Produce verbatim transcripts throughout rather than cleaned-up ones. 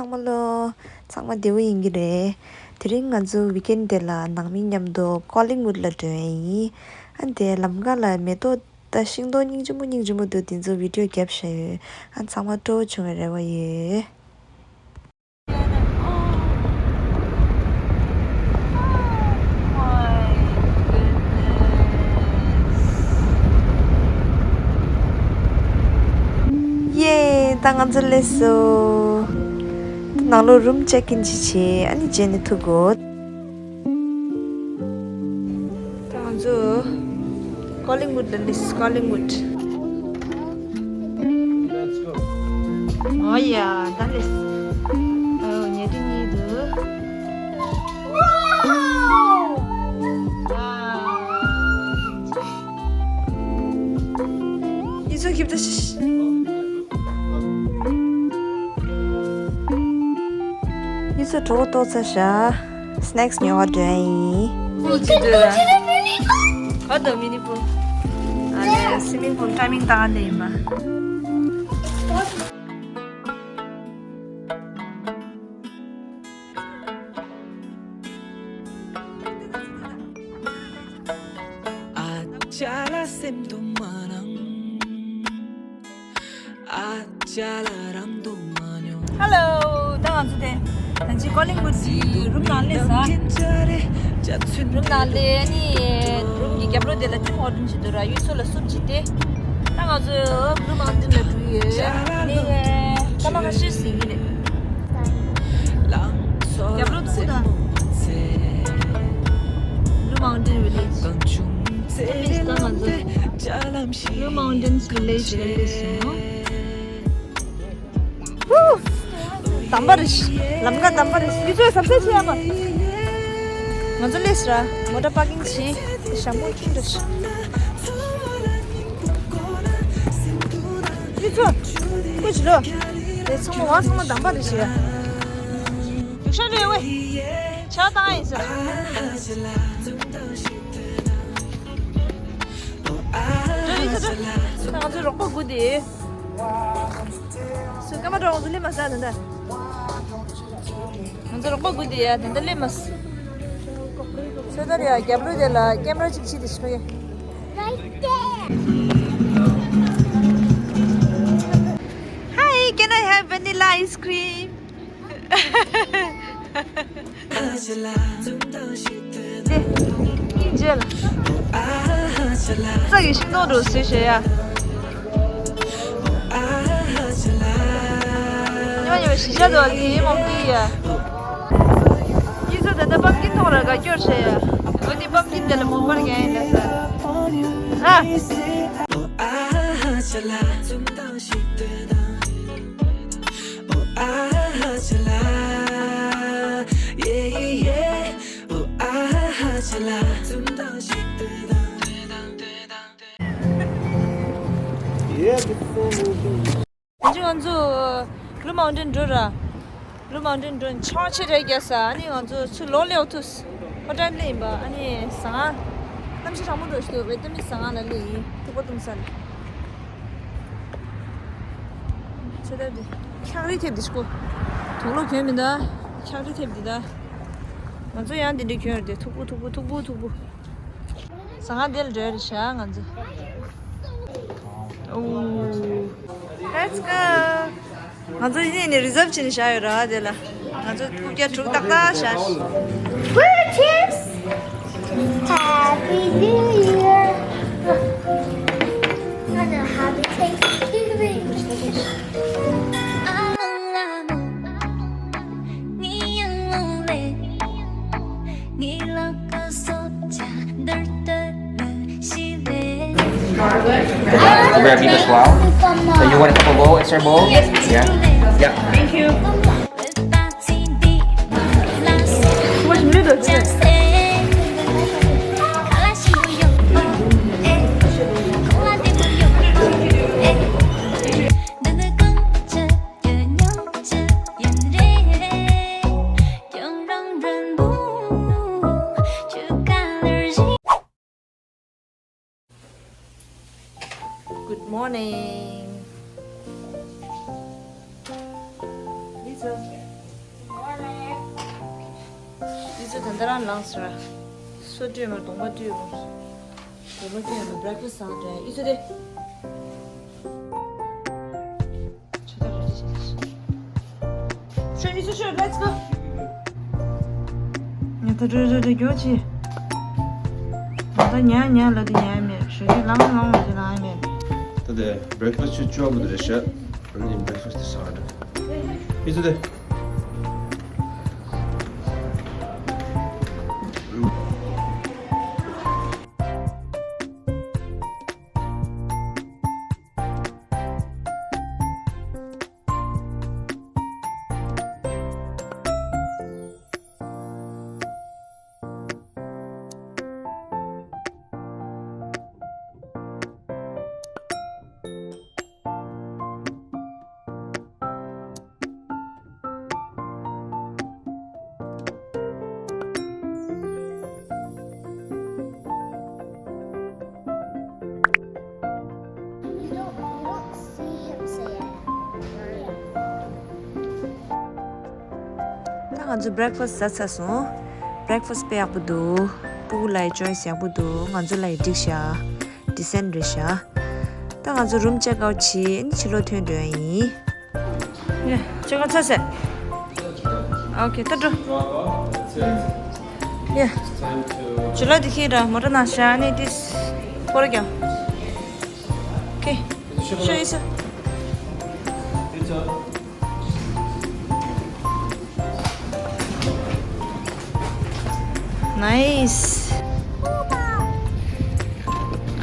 ཚང་མ་ལོ། ཚང་མ་བདེ་པོ་ཡིན་གྱི་རེད། དེ་རིང་ང་ཚོ་ཝིཀ་ཨེན་འདི་ལ་ནང་མི་མཉམ་དུ་ཀོ་ལིང་ཝུཌ་ལ་འགྲོ་ཡ་ཡིན། ཨ་འདི་ལམ་ཁ་ལ་མེ་ཏོག་དང་ཤིང་ཏོག་སྙིང་རྗེ་མོ་སྙིང་རྗེ་མོ་འདུག་འདི་ཚོ་བི་ཌིའོ་བརྒྱབ་བཞག་ཡོད། ཨ་ཚང་མ་སྤྲོ་པོ་བྱུང་བའི་རེ་བ་ཡོད། ཡེ། ད་ང་ཚོ་སླེབས་སོང་། ནང་ལོགས་རུམ་ཅེག་ཨིན་ཅིག་བྱས། ཨ་ནི་རྗེས་ནས་ཐུག་དགོས། ད་ང་ཚོ་ཀོ་ལིང་ཝུཌ་ལ་སླེབས། ཀོ་ལིང་ཝུཌ། ཨོ་ཡ། ད་སླེབས། ཨོ་ཉལ་ཁྲི་གཉིས་འདུག་ཨ། ཡིག་ཚོགས་ཁྱིམ་ད་ཤི། ཡིག་ཚོགས་གྲོགས་པོ་ཏོག་ཙམ་བཞག་སི་ནེག་སི་ཉོ་བར་འགྲོ་ཡ་ཡིན། ཕུལ་ཅིག་འདུག་ར། ག་དང་མི་ནི་ཕུལ། ཨ་ལེ་སི་མིང་ཕུལ་ཊའི་མིང་བཏང་ནས་ཡིན་པ། ཨ་ཅག་ལ་སེམས་སྡུག་མ་གནང་། ཨ་ཅག་ལ་རང་སྡུག་མ་མྱོང་། ཧེ་ལོ། ད་ང་ཚོ་དེ་ད་ཅི་ཀོ་ལིང་ཝུཌ་གི་རུམ་ནང་སླེབས་ས། རུམ་ནང་སླེབས། ཨ་ནི་རུམ་གྱི་རྒྱབ་ལོགས་དེ་ལ་ཊིམ་ཧོ་ཊེལ་ཞིག་འདུག་ར། ཡུལ་ཚོ་ལ་སུབ་ཅིག་སྟེར། ད་ང་ཚོ་བླུ་མའུན་ཊེན་ལ་འགྲོ་གི་ཡོད། ཨ་ནི་སྐར་མ་ཁ་ཤས་ཟིན་གྱི་རེད། རྒྱབ་ལོགས་ཐུག་དང་། བླུ་མའུན་ཊེན་ཝི་ལེཇ། ད་ང་ཚོ་བླུ་མའུན་ཊེན་ཝི་ལེཇ་ལ་སླེབས་སོང་། ཧུ། དམ་པ་རེད། ལམ་ཁ་དམ་པ་རེད། ཡུལ་ཚོའི་ཟབ་སེ་བྱེད་ཡ་མ། ང་ཚོ་སླེབས་ར། མོ་ཊ་པར་ཀིང་བྱེད། ཞྭ་མོ་ཆུང་འདྲ་ཞིག་ཡུལ་ཚོ། ཀུ་ཅི་ལོ། དེ་ཚང་མ་བ་ཚང་མ་དམ་པ་རེད་ཤི་ཡ། ཡུག་ཤ་རེ་བས། ཆ་བཏང་ཡིན་ས། འགྲོ་ཡིན་ས་འགྲོ། ང་ཚོའི་རོགས་པ་དགུ་དེ། སུ་ཀ་མ་འགྲོ་ང་ཚོ་སླེབས་མ་ཟ་ད་ད། ང་ཚོ་རོགས་པ་དགུ་དེ་ཡ་ད་ལྟ་སླེབས་མ་སོང་། ཚོད་ལྟར་ཡ་རྒྱབ་ལོགས་དེ་ལ་ཀེམ་ར་གཅིག་ཕྱིས་ཏེ་ཤོག་ཡ། Right there. Hi, can I have vanilla ice cream? ཨིན་ཇེལ། ས་གི་ཤིང་ཏོག་འགྲོ་སུས་བྱེད་ཡ། ཉི་མ་ཉི་མ་ཞི་ཤ་དོ་ལི་མོ་ཀི་ཡ། ཡིན་ས་ད་ལྟ་པམ་ཀིན་མཐོང་ར་དགའ་སྐྱོར་བྱེད་ཡ། འོ་དེ་པམ་ཀིན་དེ་ལ་མོ་པར་རྒྱག་ཡིན་ད་ས། ཨ། ཡ། ང་ཚོ་བླུ་མའུན་ཊེན་འགྲོ་ར། བླུ་མའུན་ཊེན་འགྲོ་ཆར་པ་ཆེ་དྲགས་རྒྱག་ས། ཨ་ནི་ང་ཚོ་ཚུར་ལོག་སླེབས་ཐུབ། ཧོ་ཊེལ་སླེབས་ཡིན་པ། ཨ་ནི་ཟ་ཁང་གནམ་གཤིས་གྲང་མོ་འགྲོ་ཞིག་འདུག་ཝེ་ཏི་ནམ་ཟ་ཁང་ལ་སླེབས་ཡིན། ཐུག་པ་བཏུང་ས་ལ། ཚེ་ཐར་འདི་འཁྱག་རིལ་ཐེབས་འདི་ཤོག་དུག་ལོག་གྱོན་མི་འདུག་འཁྱག་རིལ་ཐེབས་འདི་ད། ང་ཚོ་ཡང་འདི་འདྲ་གྱོན་རེད་དེ། ཐུག་པོ་ཐུག་པོ་ཐུག་པོ་ཐུག་པོ། ཟ་ཁང་དེ་ལ་འགྲོ་ཡ་རེད་ཤག་ང་ཚོ། ཨོ། Let's go. ང་ཚོ་ཡིན་ནི་རི་ཛརབ་བྱས་ནས་བཞག་ཡོད་ར་དེ་ལ། ང་ཚོ་རྐུབ་བཀྱག་དྲུག་ཏག་ཏག་བཞག Where the chips? Happy New Year. Happy Thanksgiving. Grab you as well. So you want a couple bowl, extra bowl? Yes, please. Yeah. Yeah. Thank you. Good morning. Lisa. ཚོ་ད་ལྟ་རང་ལངས་སོང་ར། སོ་བཀྲུས་མར་གདོང་པ་བཀྲུས་རུང་། གདོང་པ་བཀྲུས་ཡང་breakfast ཟ་འགྲོ་ཡ། ཨི་ཚོ་དེ། ཆོ་ད་རེ་རེ་བྱེད། ཤོ་ཨི་ཚོ་ཤོ། Let's go. ཉ་ད་རེ་རེ་རེ་མགྱོགས་བྱེད། ད་ཉ་ཉ་ལ་དེ་ཉ་མེད། ཞོ་གི་ལང་ལང་བ་དེ་ལང་མེད། ད་དེ་breakfast ཆུ་བཅོ་མ་དེ་རེ་ཤ། ཨ་ནི་breakfast དེ་ཟ་འགྲོ། ཨི་ཚོ་དེ། You don't, you don't see him say it. ད་ང་ཚོ་breakfast ཟ་ཚར་སོང་། Breakfast དཔེ་ཡག་པོ་འདུག། སྤུ་གུ་ལ་ཡི་choice ཡག་པོ་འདུག། ང་ཚོ་ལ་ཡི་འགྲིག་ཤག། decent རེད་ཤག། ད་ང་ཚོ་room check out བྱེད། ཕྱི་ལོགས་ཐོན་འགྲོ་ཡ་ཡིན། ཡ། check out ཚར་སོང་། Okay ད་འགྲོ། ཡ། ཇུ་ལ་དེ་ཁྱེར་ར་མོ་ཊ་ནང་བཞག་ནས་དེ་སྐོར་རྒྱག། Okay ཤོ་ཨི་ཚོ། Nice.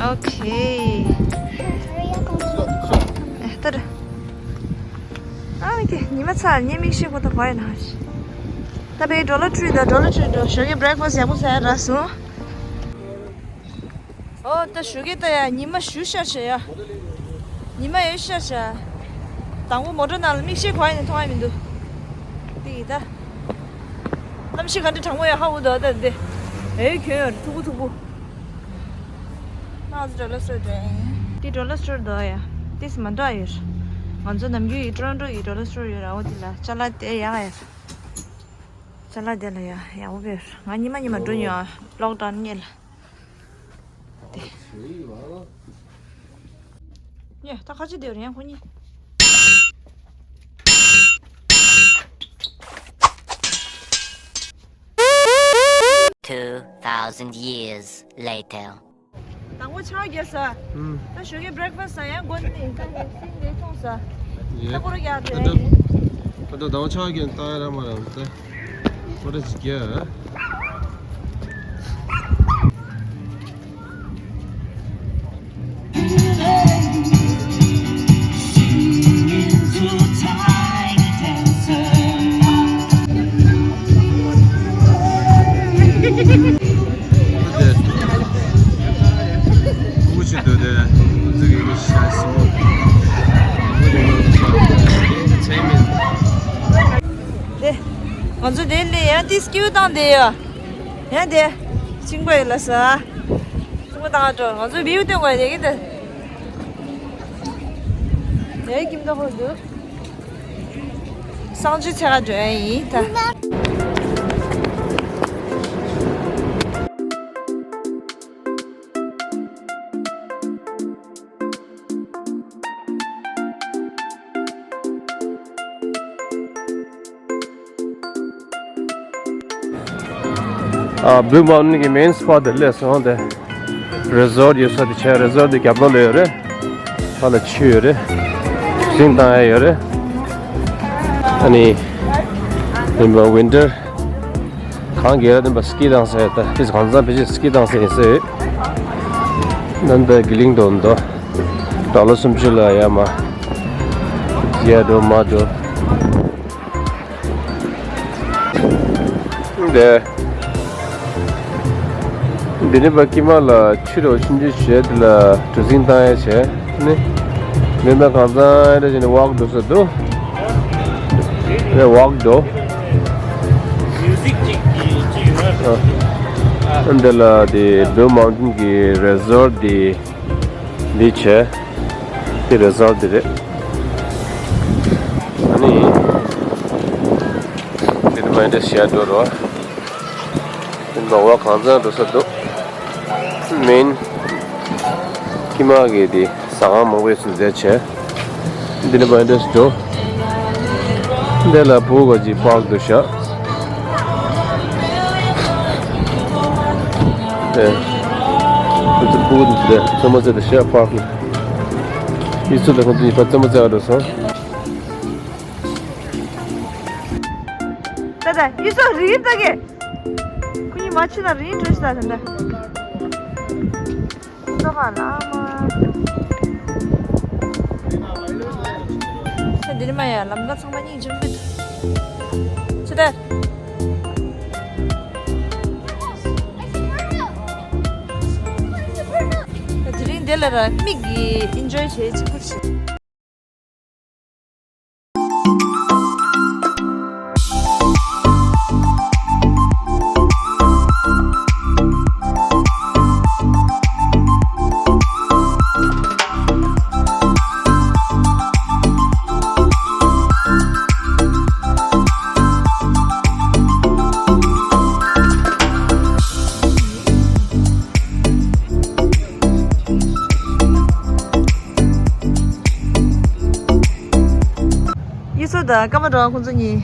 Okay. ཨེ་ད་ར། ཨ་མི་ཀེ་ཉི་མ་ཚ་ཉེ་མིག་ཤེས་ཁོ་ཐོག་བར་ན་ཧ་ཤི། ད་བའི་dollar tree ད་dollar tree འགྲོ། ཞོགས་ཀས་breakfast ཡག་པོ་ཟ་ཡ་རག་སོང་། ཨོ་ད་ཞོགས་ཀས་ད་ཡ་ཉི་མ་ཞུ་ཤ་ཤ་ཡ། ཉི་མ་ཡོད་ཤ་ཤ། དང་པོ་མོ་ཊ་ནང་ལ་མིག་ཤེལ་གོན་ཡ་ནས་མཐོང་ཡ་མི་འདུག། དེ་ཡི་ད། གནམ་གཤིས་ག་འདྲ་གྲང་མོ་ཡ་ཧ་འུ་འདུག་ད་འདི། ཨེ་གྱོན་ཡོད་རེད་མཐུག་པོ་མཐུག་པོ། ང་ཚོ་dollar store འགྲོ་ཡ་ཡིན། འདི་dollar store འདུག་ཡ། ཏིས་མ་འདུག་ཡོད། ང་ཚོ་ནམ་རྒྱུན་ཡི་Toronto ཡི་dollar store ཡོད་ར། འོ་དེ་ལ་ཅ་ལག་དེ་ཡག་ཡ། ཅ་ལག་དེ་ལ་ཡ་ཡག་པོ་ཡོད། ང་ཉི་མ་ཉི་མ་འགྲོ་མྱོང་ཨ་lockdown སྔོན་ལ། དེ། ཡ་ད་ཁ་ཆེ་དེ་རེད་ཁོ་གཉིས། Two thousand years later. དང་པོ་ཆང་རྒྱག་ས། ཨུམ། ད་ཞོགས་ཀས་breakfast ཟ་ཡང་དགོས་ནི་ད་ནི་སིང་དེ་འཐུང་ས། ཡེ། ད་ཁོ་ར་རྒྱག་དེ། ད་ད་ད་ལྟ་དང་པོ་ཆང་རྒྱག་ནི་ལྟ་ཡ་ར་མ་ར་ད། ཁོ་ར་ཅིག་རྒྱག། དེ། ང་ཚོ་དེ་ལས་ཡང་དེ་སྐྱིད་པོ་བཏང་དེ་ཡ། ཡང་དེ། ཆིང་པ་ཡིན་ལ་ས། ཆིང་པ་བཏང་འགྲོ། ང་ཚོ་བིའུ་སྟོན་དགོས་དེ་གི་དེ། དེ་ཀིམ་ཏོ་ཧོ་འདུག། གསང་སྤྱོད་འཚོལ་ག་འགྲོ་ཡ་ཡིན་ད། ཨ། Blue Mountain གི་main spot དེ་སླེབས་སོང་། དེ་resort ཡོད་ས་དེ་བྱས། resort དེ་རྒྱབ་ལོགས་ལ་ཡོད་རེད། ཕར་ལ་ཆུ་ཡོད་རེད། གཟིངས་བཏང་ཡ་ཡོད་རེད། ཨ་ནི་ཉིན་པ་winter གངས་རྒྱག་ཡ་དེ་པ་ski བཏང་ས་ཡོད། ད་དེ་གང་ཚང་ཕལ་ཆེར་ski བཏང་ས་ཡིན་ས་ཡོད། ནན་ད་གི་ལིང་དོ་འདོ། ཌོ་ལར་སུམ་ཅུ་ལ་ཡ་མ། ཡ་འགྲོ་མ་འགྲོ། འདི། འདི་ནི་པ་ཀི་མ་ལ་ཆུ་རོ་ཆུང་ཆུང་བྱས། འདི་ལ་གྲུ་གཟིངས་བཏང་ཡ་བྱས་ནི། འདི་ན་གང་ཚང་ཡ་ད་བྱས་ནི་walk འགྲོ་ས་འདུག། རེད་walk འགྲོ། ཨ། འདི་ལ་དེ་Blue Mountain གི་resort དེ། འདི་བྱས། དེ་resort དེ་རེད། ཨ་ནི། དེ་དུ་མ་འདྲ་ཞིག་འགྲོ་རོགས། འདོགས་པ་གང་ཚང་འགྲོ་ས་འདུག་མིན། ཀྱི་མ་གི་དེ་ཟ་ཁང་མང་པོ་ཡོད་ཚུལ་མཛད་བྱས། འདི་ནི་བ་འདྲས་འགྲོ། འདི་ལ་བུ་ག་ཅིག་པག་འདུག་ཤག་ཨེ། ཁོ་ཚོ་བུ་འདི་ཚོ་མ་ཚད་དུ་ཤག་པག་ལ། ཡིད་ཚོད་ལ་ཁོ་ཚོ་ཡིད་པ་ཙམ་མ་ཚད་འགྲོ་སོང་། ད་ད་ཡིད་ཚོད་རིག་ད་གེ། ཁོ་གཉིས་མ་ཕྱི་ན་རིང་འགྲོ་ཤི་ད་དེ་འདྲ། ད་ཧ་ལ་མ། ད་འདིར་མ་ཡ་ལམ་ཀ་ཚང་མ་སྙིང་རྗེ་མོ་འདུག་ཅི་ད། ད་དེ་རིང་འདི་ལ་ར་མིག་གིས་ཨིན་ཇོའི་བྱེད་ཅིག་པུ་ཞིག་ཡུལ་ཚོ་དང་ཀརྨ་སྒྲོལ་དབང་ཁོང་ཚོ་གཉིས་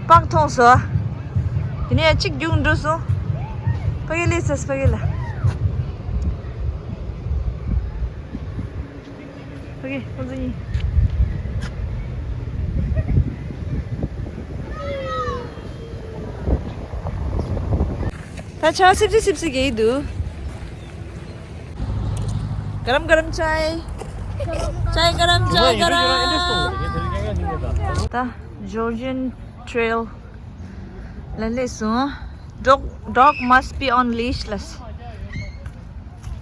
པག་མཐོང་སོང་། དེ་ནས་གཅིག་རྒྱུགས་འགྲོ་སོང་། ཕ་གི་སླེབས་ཚར་ཕ་གི་ལ། ཕ་གི་ཁོང་ཚོ་གཉིས། ད་ཆ་སིབ་སིབ་སིབ་སིབ་གི་འདུག गरम गरम चाय। चाय गरम, चाय गरम। ད་Georgian Trail ལ་སླེབས་སོང་། Dog, dog must be on leash ལ།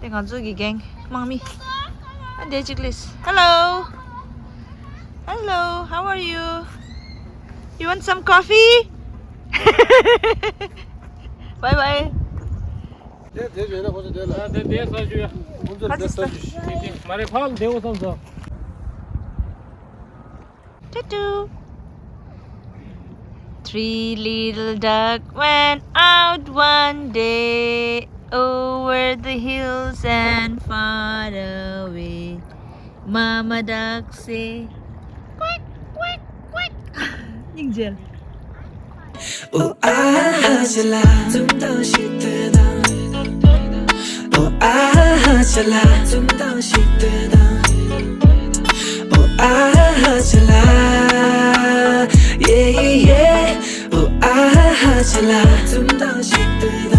དེ་ང་ཚོ་གི་གེང་དམག་མི། ཨ་འདས་གཅིག་སླེབས། Hello. Hello, how are you? You want some coffee? Bye bye. དེ་དེ་བྱས་ན་ཁོ་ཚོ་དེ་ལ། ཨ་དེ་དེ་ས་ཞུ་ཡ། ཁོ་ཚོ་དེ་ས་ཞུ། དེ་དེ་མ་རེད་ཕར་ལ་བསྡད་འོ་བསམ་སོང་། Tutu. Three little duck went out one day over the hills and far away. Mama duck say, quack, quack, quack. སྙིང་རྗེ། ཨོ་ཨ་ཧ་ཅ་ལ། ཙུམ་དང་ཤི་ཏེ་དང་། ཨོ་ཨ་ཧ་ཅ་ལ། ཙུམ་དང་ཤི་ཏེ་དང་། ཨོ་ཨ་ཧ་ཅ་ལ། ཡེ་ཡེ། ཨོ་ཨ་ཧ་ཅ་ལ། ཙུམ་དང་ཤི་ཏེ་དང་།